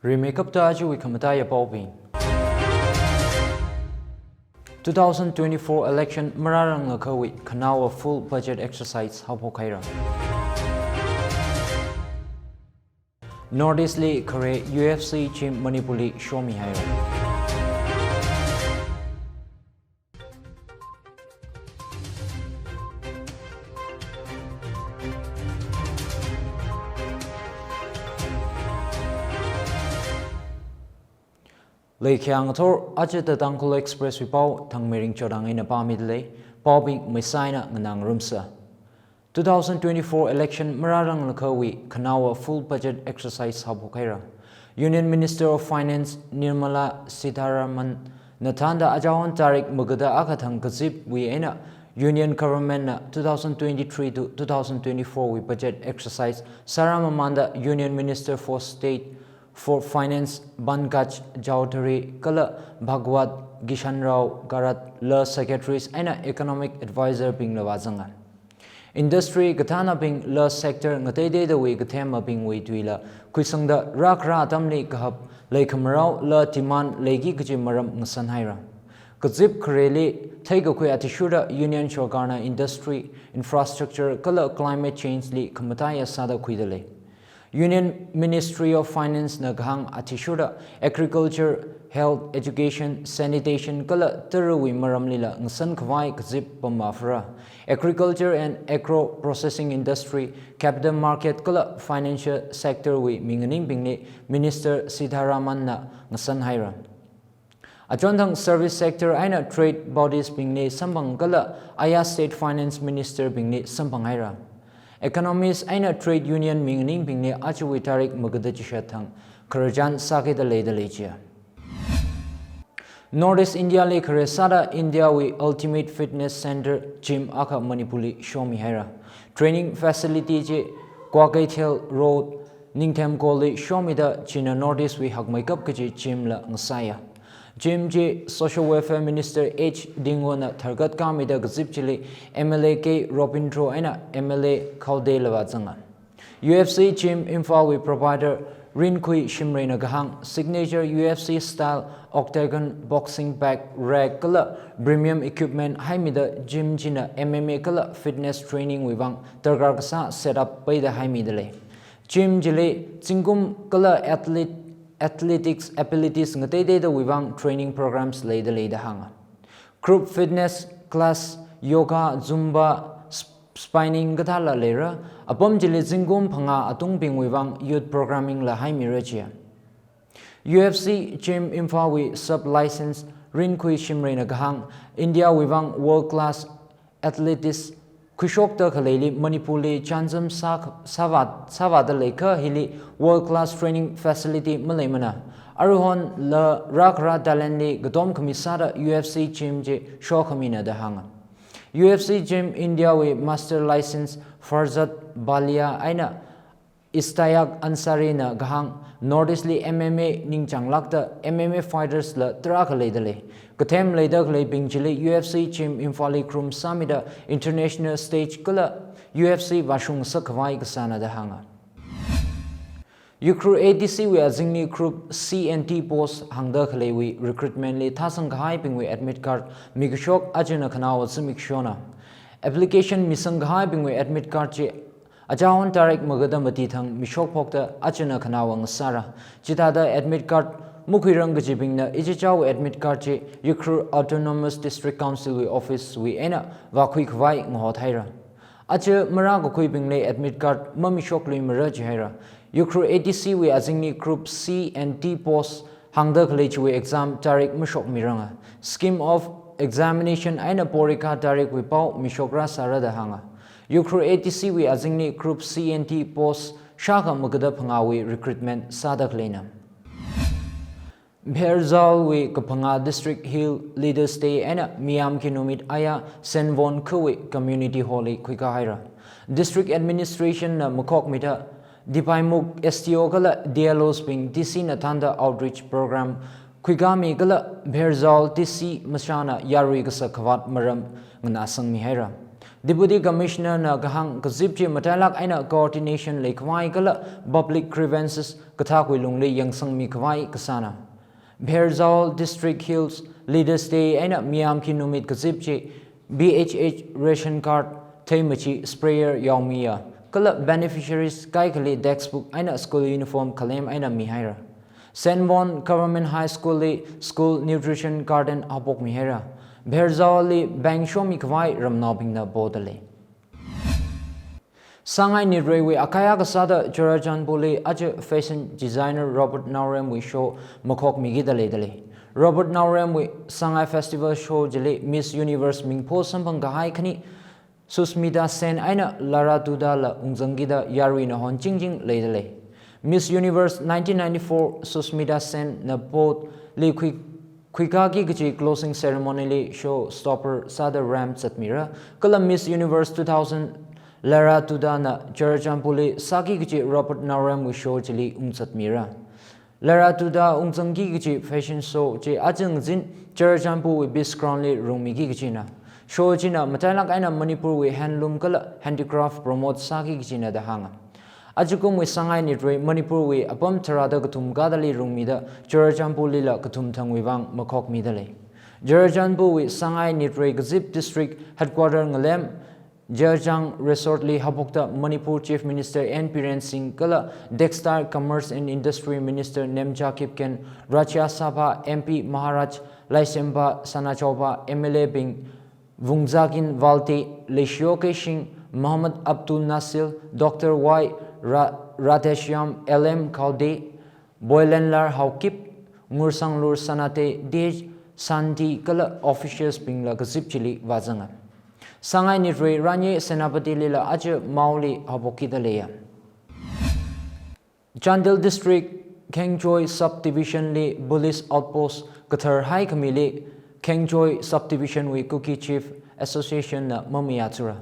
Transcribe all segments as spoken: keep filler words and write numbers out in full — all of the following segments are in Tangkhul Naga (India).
Rimeikapta ajawui khamataiya paobing. Two thousand twenty-four election marāranglakha wui khanaowa full budget exercise haophok haira. North East li khare U F C gym Manipur li shomi haira. Leikhayang athor, aja The Tangkhul Express wui pao Thangmeiring Chodang eina pāmida lei, paobing maisaina nganāngarumsa. Two thousand twenty-four election marāranglakha wui khanaowa full budget exercise haophok haira. Union Minister of Finance Nirmala Sitharaman na thānda ajahon tarik magada akha thang kazipwui eina Union Government na two thousand twenty-three to two thousand twenty-four wui budget exercise sāra mamānda Union Minister for State for Finance Pankaj Chaudhary kala Bhagwat Kishan Rao Kharat la Secretaries eina Economic Advisor bingla vāzanga. Industry kathānabing la sector ngateiteidawui kathemabingwui tuila khuisangda rākhara atamli kahap leikhamarao la demand leiki kaji maram ngasan haira. Kazip khareli theikakhui athishurda Union Sorkarna industry, infrastructure kala climate change li khamataiya sāda khuida lei. Union Ministry of Finance na kahāng athishurda agriculture, health, education, sanitation kala tarawui maramlila ngasan khavai kazip pamma phara. Agriculture and agro processing industry, capital market kala financial sector wui minganingbingli Minister Sitharaman na ngasan haira. Achonthang service sector eina trade bodies bingli samphang kala aya State Finance Minister bingli samphang haira. Economist eina trade union minganingbingli ajawui tarik magada chishat thang khararchan sākida leida lei jiya. North East India li khare sāda India wui Ultimate Fitness Center gym akha Manipur li shomi haira. Training facility chi Kwakeithel Road, Ningthemkol li shomida china North East wui hakmeikap kaji gym la ngasāya. Gym chi Social Welfare Minister H Dingo na tharkat kāmida kazip chili M L A K Robindro eina M L A Khawde la vāzanga. U F C gym Imphal wui provider Rinkhui Shimray na kahāng signature U F C style octagon, boxing bag, rack kala premium equipment haimida gym china M M A kala fitness training wui vang darkar kasā setup peida haimida lei. Gym chili zingkum kala athlete, athletics abilities ngateiteidawui vang training programs leida lei da hānga. Group fitness class, yoga, zumba, sp-, spinning kathāla leira. Apam chili zingkum phangā atungbingwui vang youth programming la haimira jiya. U F C gym Imphal wui sub license Rinkhui Shimray na kahāng India wui vang world class athletics khuishokda khaleili Manipur li chānjam sā, sāvā, sāvāda leikha hili world class training facility maleimana. Aruihon la rākhara talent li katom khami sāda U F C gym chi shokhamina da hānga. U F C gym India wui master license Farzad Balia eina Ishtiaq Ansari na kahāng North East li M M A ningchānglākda M M A fighters la tarākha leida lei. Kathem leida khaleibing chili U F C gym Imphal li kharum sāmida international stage kala U F C vāshungsak khavai kasāna da hānga. Ukhrul A D C wui azingli Group C and D post hāngda khaleiwui recruitment li thāsang kahaibingwui admit card mikashok ajana khanaowa zimikshona. Application misang kahaibingwui admit card chi achāhon tarik magada mati thang mishokphokta ajana khanaowa ngasāra. Chithāda admit card makhuirang kajibingna ichichāwui admit card chi Ukhrul Autonomous District Council wui office wui eina vākhui khavai ngahot haira. Aja marākakhuibingli admit card mamishokluimara jihaira. Ukhrul A D C wui azingli Group C and D post hāngda khalei chiwui exam tarik mashokmiranga. Scheme of examination eina porikha tarikwui pao mishokra sāra da hānga. Ukhrul A D C wui azingli Group C and D post shākha magada phangāwui recruitment sāda khaleina. Pherzawl wui kaphangā District Hill Leaders Day eina Miyamki Numit aya Senvon khawui Community Hall li khuikā haira. District Administration na makhokmida Dipaimukh S D O kala D L Os bing D C na thānda outreach program khuikāmi kala Pherzawl D C mashana yarui kasak khavāt maram nganāsangmi haira. Deputy Commissioner na kahāng kazip chi matailāk eina coordination leikhavai kala public grievances kathākwui lungli yangsangmi khavai kasāna. Pherzawl District Hills Leaders Day eina Miyamki Numit kazip chi B H H ration card, theimachi sprayer yaomiya, kala beneficiaries kaikhali textbook eina school uniform khalem eina mihaira. Saint Bon Government High School li school nutrition garden haophokmihaira. Pherzawl li bank shomi khavai ramnaobingna podalei. Sangai Nitreiwui akhaya kasāda Churachandpurli aja fashion designer Robert Naoremwui show makhokmikida leidalei. Robert Naoremwui Sangai Festival show chili Miss Universe mingpho samphang kahai khani Susmita Sen eina Lara Dutta la ungzangkida yaruina honchingching leidalei. Miss Universe nineteen ninety-four Susmita Sen na pod li khui khuikaki kachi closing ceremony li show stopper sāda ramp zatmira, kala Miss Universe two thousand Lara Dutta na Churachandpurli sāki kachi Robert Naoremwui show chili ungzatmira. Lara Dutta ungzangki kachi fashion show chi ajang zin Churachandpurwui Beast Ground li rungmiki kachina. Show china matailāk eina Manipurwui handloom kala handicraft promote sāki kachina da hānga. Ajakumwui Sangai Nitrei Manipurwui apam tharāda kathum kadali rungmida Churachandpurlila kathum thangwui vang makhokmidalei. Churachandpurwui Sangai Nitrei kazip district headquarter ngalem Jirajang Resort li haophokta Manipur Chief Minister N Biren Singh kala Textile, Commerce and Industry Minister Nemcha Kipgen, Rajya Sabha M P Maharaj Laisemba Sanajaoba, M L A bing Vungzagin Valte, Leishio Keishing, Mohammad Abdul Nasir, Doctor Y Ra-, Radheshyam, L M Khawde, Boilenlar Haokip, Ngursanglur Sanate, D H Shanti kala officials bingla kazip chili vāzanga. Sangai Nitrei Ranye Senapati lila aja maoli haophokkida leiya. Chandel District, Khengchoi Subdivision li Police Outpost kathar haikhamili Khengchoi Subdivision wui Kuki Chief Association na mamayāthura.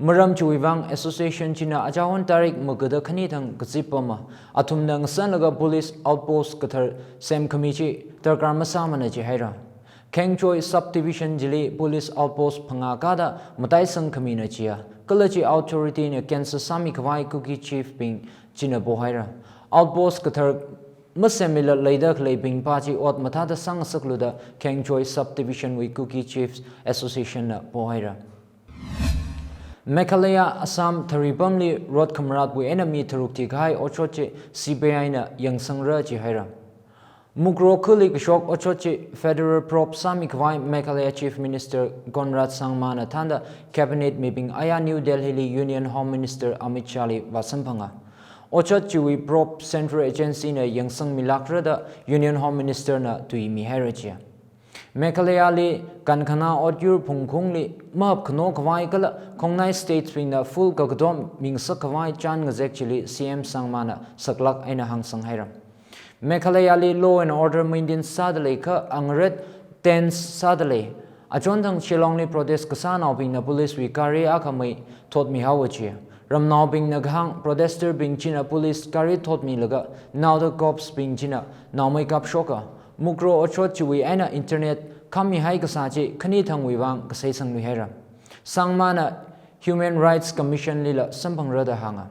Maram chiwui vang association china achāhon tarik magada khani thang kazip pama, athumna ngasanlaga police outpost kathar semkhami chi darkar masāmana jihaira. Khengchoi Subdivision chili police outpost phangā kada mataisang khamina jiya, kala chi authority na cancel sāmi khavai Kuki Chief bing china pohaira. Outpost kathar masemlila leida khaleibing pa chi ot mathāda sāngasaklu da Khengchoi Subdivision wui Kuki Chiefs Association na pohaira. Meghalaya Assam tharipamli rot khamaratwui eina mi tharuk thikahai otshot chi C B I na yangsangra jihaira. Mukrokhali kashok otshot chi federal probe sāmi khavai Meghalaya Chief Minister Conrad Sangma na thānda cabinet mibing aya New Delhi li Union Home Minister Amit Shah li vāsamphanga. Otshot chiwui probe Central Agency na yangsangmilākra da Union Home Minister na tuimihaira jiya. Meghalaya li kankhana otyur phungkhungli mahap khano khavai kala khongnai states bingna full kakatom mingasak khavai chān ngazek chili C M Sangma na saklāk eina hāngsanghaira. Meghalaya li law and order maintain sāda leikha angaret tense sāda lei. Achonthang Shillong li protest kasānaobingna police wui gari akhamei thotmihaowa jiya. Ramnaobingna kahāng protester bing china police gari thotmilaga naoda cops bing china naomei kapshoka. Mukro otshot chiwui eina internet khammihai kasā chi khani thangwui vang kaseisangmihaira. Sangma na Human Rights Commission lila samphangra da hānga.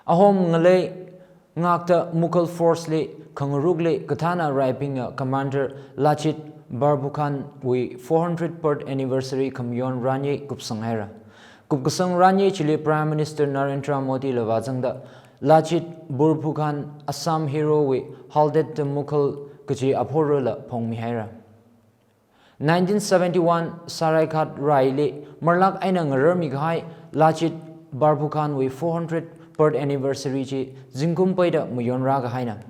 Ahom ngalei ngakta Mughal Force li khangarukli kathāna raibingna Commander Lachit Barphukan wui four hundred birth anniversary khamayon ranye kupsanghaira. Kupkasang ranye chili Prime Minister Narendra Modi la vāzangda Lachit Barphukan Assam hero wui Haldet the Mughal kaji aphorala phongmihaira. Nineteen seventy-one Saraighat raili marlāk eina ngararmi kahai Lachit Barphukan wui four hundred birth anniversary chi zingkum peida mayonrā kahaina.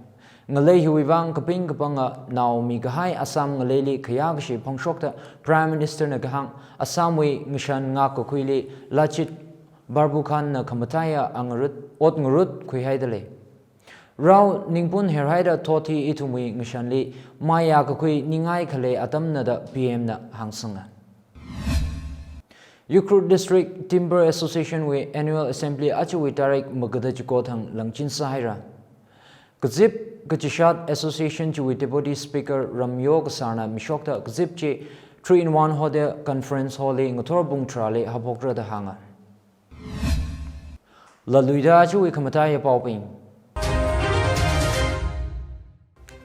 Ngalei hiwui vang kaping kapanga naomi kahai Assam ngaleili khayākashi phongshokta Prime Minister na kahāng Assam wui ngashan ngak kakhuili Lachit Barphukan na khamataiya angarut, ot ngarut khuihaida lei. Rao ningpun herhaida thot hi ithumwui ngashanli maya kakhui ningai khalei atamna da P M na hāngsanga. Ukhrul District Timber Association wui Annual Assembly ajawui tarik magada chiko thang langchin sāhaira. Kazip kachishat Association chiwui Deputy Speaker Ramyo Kasarna mishokta kazip chi Three in One Hotel Conference Hall li ngathor pung tharāli haophokra da hānga. Laluida ajawui khamataiya paobing.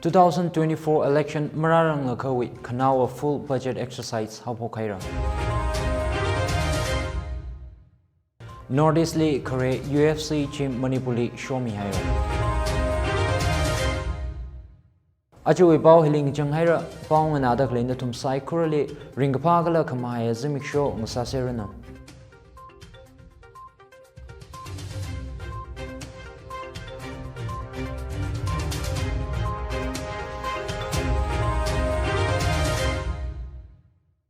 Two thousand twenty-four election marāranglakhawui khanaowa full budget exercise haophok haira. North East li khare U F C gym Manipur li shomi haira. Ajawui pao hili ngachang haira, pao nganāda khalei nathum saikorali ringkaphā kala khamahaiya zimiksho ngasāseranu.